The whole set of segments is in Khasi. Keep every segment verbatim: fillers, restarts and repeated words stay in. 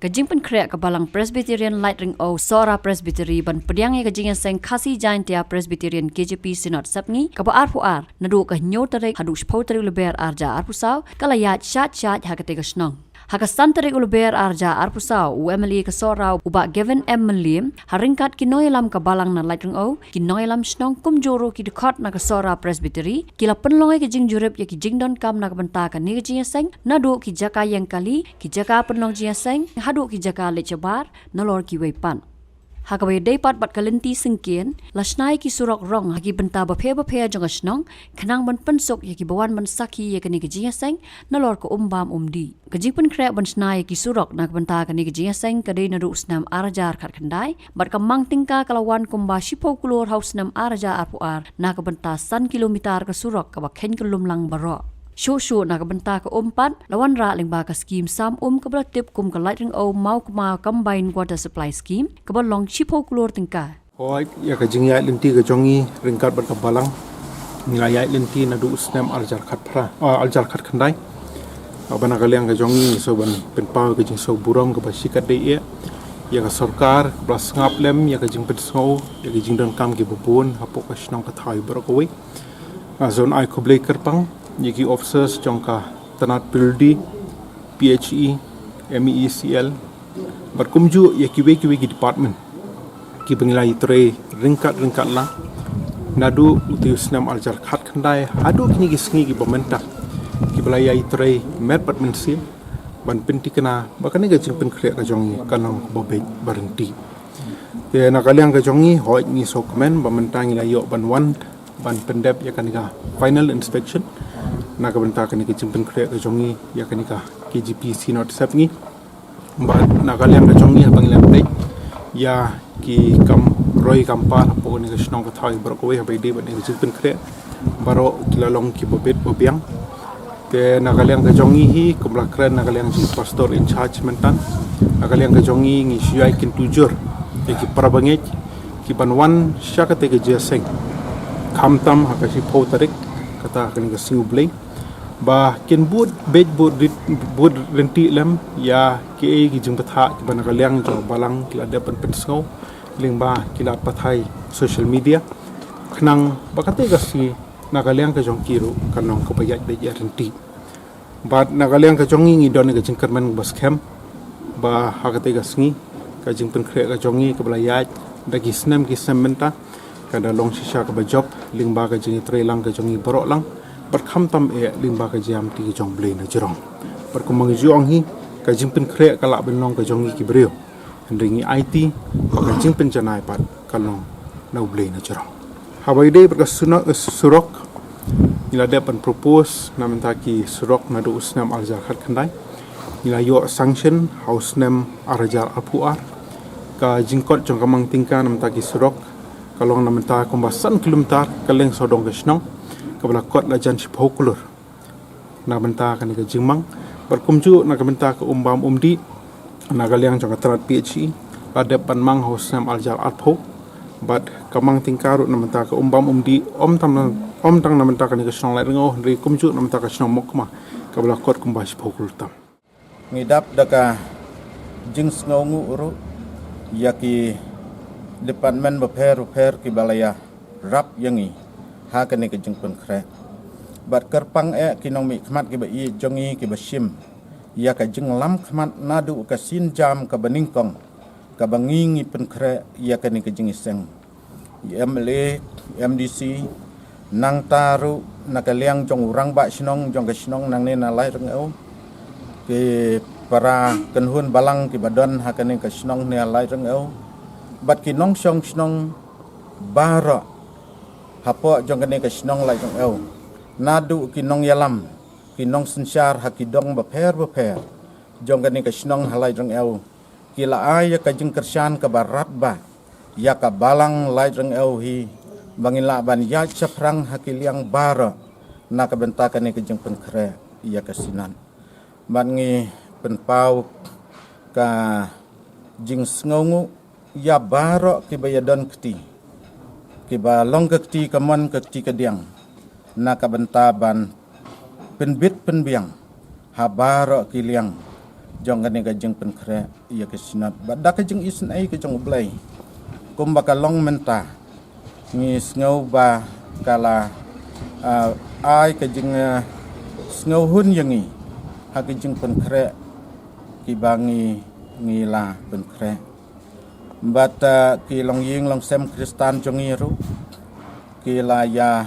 Ka jingpynkhreh ka Balang Presbyterian Laitringew Sohra Presbytery ban pdiang ïa ka jingïaseng Khasi Jaintia Presbyterian K J P Synod Sepngi kaba arphew ar naduh ka hynñiew tarik haduh shiphew tarik u Lber arhajar arphew saw ka la ïaid shait shait ha katei ka shnong. Ha ka san tarik u Lber arhajar arphew saw, u M L A ka Sohra u Bah Gavin M Mylliem, ha ryngkat ki nongïalam ka Balang na Laitringew, ki nongïalam shnong kumjuh ruh ki dkhot na ka Sohra Presbytery, ki la pynlong ïa ka jingjurip ïa ki jingdonkam na ka bynta kane ka jingïaseng, naduh ki jaka ïeng kali, ki jaka pynlong jingïaseng, haduh ki jaka leit shabar, nalor kiwei pat. Ha kaba ïadei pat bad ka lynti syngkien, la shna ïa ki surok rong ha ki bynta bapher bapher jong ka shnong, khnang ban pynsuk ïa kiba wan ban sakhi ïa kane ka jingïaseng, nalor ka um bam um dih. Ka jingpynkhreh ban shna ïa ki surok na ka bynta kane ka jingïaseng ka dei naduh u snem arhajar khatkhyndai, bad ka mang tyngka ka la wan kumba shiphew klur ha u snem arhajar arphew ar, na ka bynta san kilometer ka surok kaba kheiñ kyllum lang baroh. Shuh shuh na ka bynta ka um pat, la wanrah lyngba ka skhim sam um kaba la tip kum ka Laitringew Mawkma Combined Water Supply Scheme, kaba long shiphew klur tyngka. Hooid, ïa ka jingïaid lynti ka jong ngi ryngkat bad ka Balang, ngi la ïaid lynti naduh u snem arhajar khatphra, ah, arhajar khatkhyndai. Haba na ka liang ka jong ngi, ngi sngew ban pynpaw ka jingsngew burom kaba shikatdei eh ïa ka sorkar kaba la sngap lem ïa ka jingpynsngew ïa ka jingdonkam kiba bun hapoh ka shnong ka thaw baroh kawei. Nga sngew ai khublei kyrpang ïa ki officers jong ka tnat P W D, P H E, M E E C L, bad kumjuh ïa kiwei kiwei ki department kiba ngi la ïatrei ryngkat ryngkat lang naduh utei u snem arhajar khatkhyndai haduh kine ki sngi kiba mynta, kiba la ïatrei met bad mynsiem ban pynthikna ba kane ka jingpynkhreh ka jong ngi kan long kaba beit ba ryntih. Te na ka liang ka jong ngi, hooid, ngi sngewkmen ba mynta ngi la ïoh ban wan ban pyndep ïa kane ka final inspection na ka bynta kane ka jingpynkhreh ka jong ngi ïa kane ka K J P Synod Sepngi. Bad na ka liang ka jong ngi, haba ngi la peit ïa ki kam roi kam par hapoh kane ka shnong ka thaw baroh kawei, haba ïadei bad kane ka jingpynkhreh, baroh ki la long kiba beit ba biang. Te na ka liang ka jong ngi hi, kumba la kren na ka liang jong i pastor in charge mynta, na ka liang ka jong ngi, ngi shu ai kyntu jur ïa ki para bangeit kiban wan sha katei ka jingïaseng, khamtam ha ka shiphew tarik, kata kane ka sngi U Blei, ba kin bud beit bud rit-, bud ryntih lem ïa kiei ki jingbthah kiba na ka liang jong Balang ki la dep ban pynsngew lyngba ki lad pathai social media, khnang ba katei ka sngi na ka liang ka jong ki ruh kan long kaba ïaid beit ïaid ryntih. Bad na ka liang ka jong ngi, ngi don ka jingkyrmen kaba skhem ba ha katei ka sngi ka jingpynkhreh ka jong ngi kaba la ïaid da ki snem ki snem mynta kan da long shisha kaba jop lyngba ka jingïatreilang ka jong ngi baroh lang, bad khamtam eh lyngba ka jingïamti ka jong U Blei na jrong. Bad kumba ngi ju ong hi, ka jingpynkhreh ka lah ban long ka jong ngi ki briew, hynrei ngi aiti ba ka jingpynjanai pat kan long na U Blei na jrong. Haba ïadei bad ka suna-, eh, surok, ngi la dep ban propose na bynta ki surok naduh u snem arhajar khatkhyndai. Ngi la ïoh sanction ha u snem arhajar arphew ar. Ka jingkot jong ka mang tyngka na bynta ki surok ka long na bynta kumba san kilometer kylleng sawdong ka shnong, kaba la kot la jan shiphew klur na bynta kane ka jingmang. Bad kumjuh na ka bynta ka um bam um dih, na ka liang jong ka tnat P H E, la dep ban mang ha u snem arhajar arphew. Bad ka mang tyngka ruh na bynta ka um bam um dih, ym tang na, ym tang na bynta kane ka shnong Laitringew, hynrei kumjuh na bynta ka shnong Mawkma, kaba la kot kumba shiphew klur tam. Ngi dap da ka jingsngewnguh ruh ïa ki department bapher bapher kiba la ïarap ïa ngi ha kane ka jingpynkhreh. Bad kyrpang eh ki nongmihkhmat kiba ïeit jong ngi kiba shim ïa ka jinglam khmat naduh ka sienjam kaba nyngkong kaba ngi ngi pynkhreh ïa kane ka jingïaseng. I M L A, M D C, nangta ruh na ka liang jong u rangbah shnong jong ka shnong nangne na Laitringew, ki para kynhun Balang kiba don ha kane ka shnong ne Laitringew, bad ki nongshong shnong baroh hapoh jong kane ka shnong Laitringew, naduh ki nongïalam, ki nongsynshar ha ki dong bapher bapher jong kane ka shnong ha Laitringew, ki la ai ïa ka jingkyrshan kaba radbah ïa ka Balang Laitringew hi, ba ngin lah ban ïaid shaphrang ha ki liang baroh na ka bynta kane ka jingpynkhreh ïa ka Synod. Bad ngi pynpaw ka jingsngewnguh ïa baroh kiba ïadon kti, kiba long ka kti kamon ka kti kadiang, na ka bynta ban pynbit pynbiang ha baroh ki liang jong kane ka jingpynkhreh ïa ka Synod. Bad da ka jingisynei ka jong U Blei, kumba ka long mynta, ngi sngew ba ka la, ah, ai ka jing, ah, sngewhun ïa ngi ha ka jingpynkhreh kiba ngi, ngi la pynkhreh. Bad, ah, ki longïing longsem Khristan jong ngi ruh ki la ïa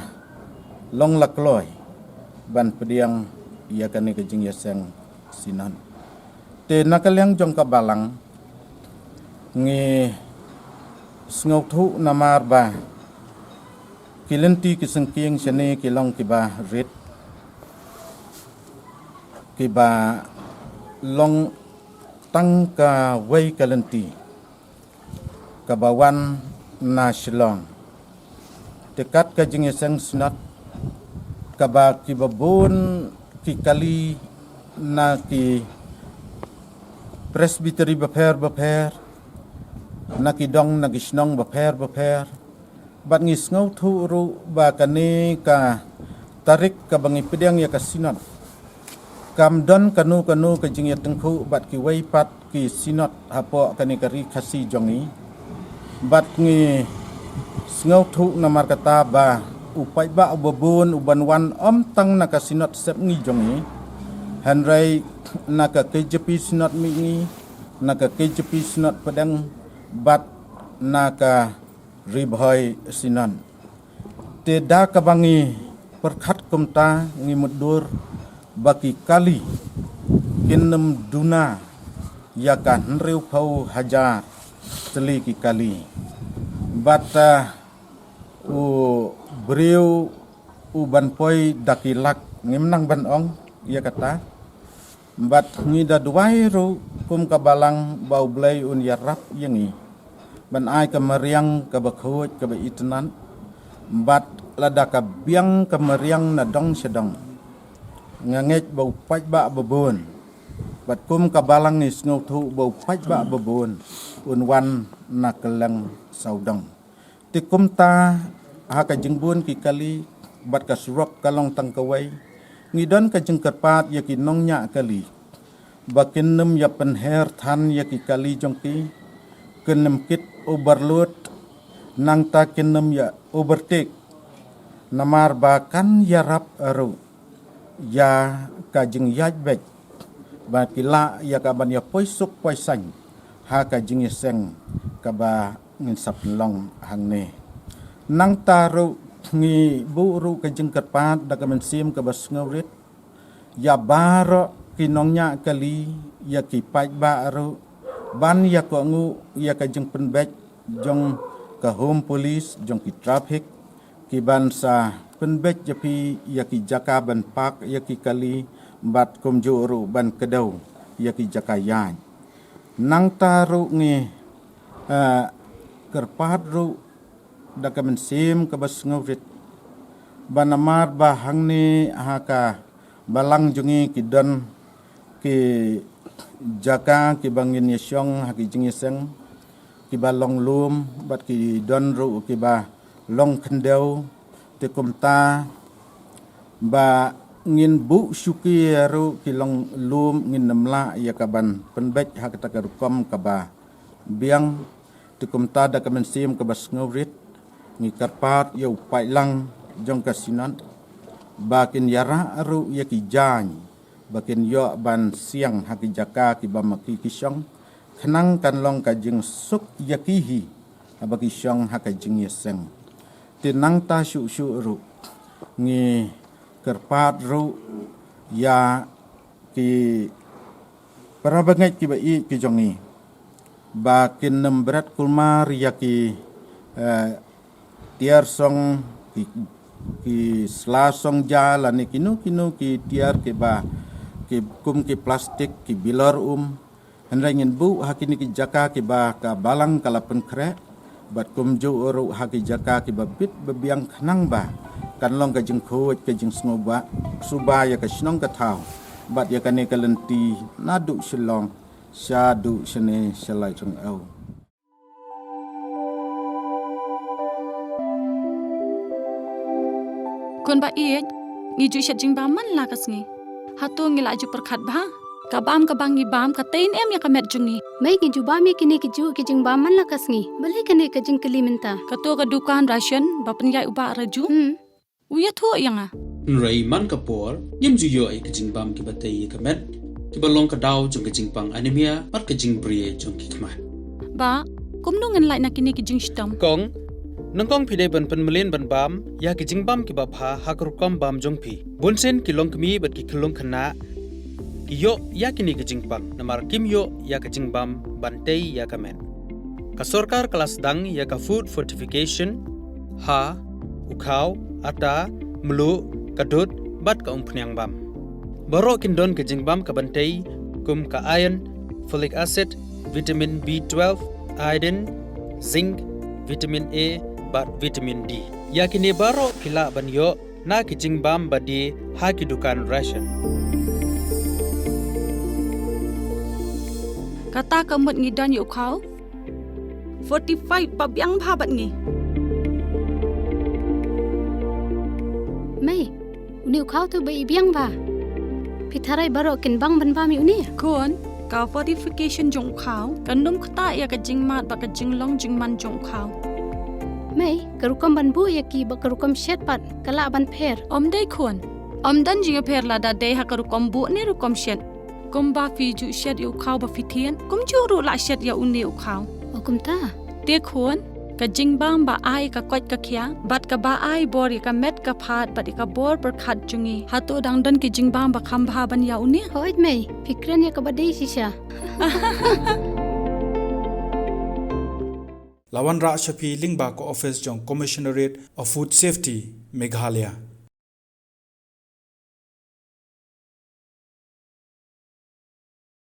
long la kloi ban pdiang ïa kane ka jingïaseng Synod. Te na ka liang jong ka Balang, ngi sngewthuh namar ba ki lynti ki syngkien shane ki long kiba rit, kiba long tang kawei ka lynti kaba wan na Shillong. Te kat ka jingïaseng Synod, kaba kiba bun ki kali na ki Presbytery bapher bapher, na ki dong na ki shnong bapher bapher, bad ngi sngewthuh ruh ba kane ka tarik kaba ngi pdiang ïa ka Synod, kam don kano kano ka jingïatyngkhuh bad kiwei pat ki Synod hapoh kane ka Ri Khasi jong ngi. Bad ngi sngewthuh namar kata ba u paidbah uba bun uban wan ym tang na ka Synod Sepngi jong ngi, hynrei na ka K J P Synod Mihngi, na ka K J P Synod Pdeng, bad na ka Ri Bhoi Synod. Te da kaba ngi pyrkhat kumta, ngi mutdur ba ki kali kin ym duna ïa ka hynriewphew hajar tylli ki kali. Bad, ah, u briew uban poi da ki lak, ngim nang ban ong ïa kata. Bad ngi da duwai ruh kum ka Balang ba U Blei un ïarap ïa ngi ban ai ka mariang kaba khuid kaba itynnad. Bad lada ka biang ka mariang na dong sha dong, nga ngeit ba u paidbah babun, bad kum ka Balang ngi sngewthuh ba u paidbah babun un wan na kylleng sawdong. Te kumta, ha ka jingbun ki kali bad ka surok ka long tang kawei, ngi don ka jingkyrpad ïa ki nongñiah kali ba kin ym ïa pynher than ïa ki kali jong ki, kin ym kit overload, nangta kin ym ïa overtake. Namar ba kan ïarap ruh ïa ka jingïaid beit ba ki lah ïa ka ban ïa poi suk poi saiñ ha ka jingïaseng kaba ngin sa pynlong hangne. Nangta ruh ngi buh ruh ka jingkyrpad da ka mynsiem kaba sngewrit ïa baroh ki nongñiah kali, ïa ki paidbah ruh ban ïa kohnguh ïa ka jingpynbeit jong ka Home Police, jong ki traffic, ki ban sa pynbeit ïa phi ïa ki jaka ban park ïa ki kali, bad kumjuh ruh ban kdew ïa ki jaka ïaid. Nangta ruh ngi, eh, kyrpad ruh da ka mynsiem kaba sngewrit ba namar ba hangne ha ka Balang jong ngi ki don ki jaka kiba ngin ïa shong ha ki jingïaseng kiba long lum, bad ki don ruh kiba long khyndew. Te kumta ba ngin buh shuki ruh ki long lum, ngin ym lah ïa ka ban pynbeit ha kata ka rukom kaba biang. Te kumta da ka mynsiem kaba sngewrit ngi kyrpad ïa u paidlang jong ka Synod ba kin ïarah ruh ïa ki jaiñ ba kin ïoh ban siang ha ki jaka kiba ma ki ki shong, khnang kan long ka jingsuk ïa ki hi haba ki shong ha ka jingïaseng. Te nangta shuh shuh ruh ngi kyrpad ruh ïa ki para bangeit kiba ïeit ki jong ngi ba kin ym bret kulmar ïa ki, eh, tiar song, ki, ki sla song ja lane kino kino ki tiar kiba, ki kum ki plastik, ki bilor um. Hynrei ngin buh ha kine ki jaka kiba ka Balang ka la pynkhreh, bad kumjuh ruh ha ki jaka kiba bit ba biang, khnang ba kan long ka jingkhuid ka jingsngewbha suba ïa ka shnong ka thaw bad ïa kane ka lynti naduh Shillong shaduh shane sha Laitrengew. Khun ba ïeit, ngi ju shet jingbam man la ka sngi. Hato ngi la ju pyrkhat bha? Ka bam kaba ngi bam ka tei ne em ïa ka met jong ngi? Mei, ngi ju bam ïa kine ki juh ki jingbam man la ka sngi. Balei kane ka jingkylli mynta? Kato ka dukan ration ba pynïaid u Bah Raju. Hmm. U ïathuh ïa nga. Hynrei man ka por, ngim ju ïoh ïa ki jingbam kiba tei ïa ka met, kiba long ka daw jong ka jingpang anemia, bad ka jingbri jong ki khmat. Bah, kumno ngin lait na kine ki jingshitom? Kong, nyngkong phi dei ban pynmlien ban bam ïa ki jingbam kiba bha ha ka rukom bam jong phi. Bunsien ki longkmie bad ki khyllung khynnah ki ïoh ïa kine ki jingpang namar kim ïoh ïa ka jingbam ban tei ïa ka met. Ka sorkar ka la sdang ïa ka food fortification ha u khaw, ata, mluh, ka dud bad ka umphniang bam. Baroh kin don ka jingbam kaban tei kum ka iron, folic acid, vitamin B twelve, iodine, zinc, vitamin A bad vitamin D. Ïa kine baroh phi lah ban ïoh na ki jingbam ba die ha ki dukan ration. Kata ka mut ngi don ïa u khaw fortified ba biang bha bad ngi. Mei, une u khaw te ba i biang bha. Phi tharai baroh kin bang ban bam ïa une? Khun, ka fortification jong u khaw kan ym ktah ïa ka jingmad bad ka jinglong jingman jong u khaw. Mei, ka rukom ban buh ïa ki bad ka rukom shet pat ka lah ban pher? Ym dei khun. Ym don jingïapher lada dei ha ka rukom buh ne rukom shet. Kumba phi ju shet ïa u khaw ba phi thied, kumjuh ruh lah shet ïa une u khaw. O kumta? Te khun, ka jingbam ba ai ka koit ka khiah bad kaba ai bor ïa ka met ka phad bad ïa ka bor pyrkhat jong ngi, hato dang don ki jingbam ba kham bha ban ïa une? Hooid mei, phi kren ïa kaba dei shisha. La wanrah sha phi lyngba ka office jong Commissionerate of Food Safety, Meghalaya.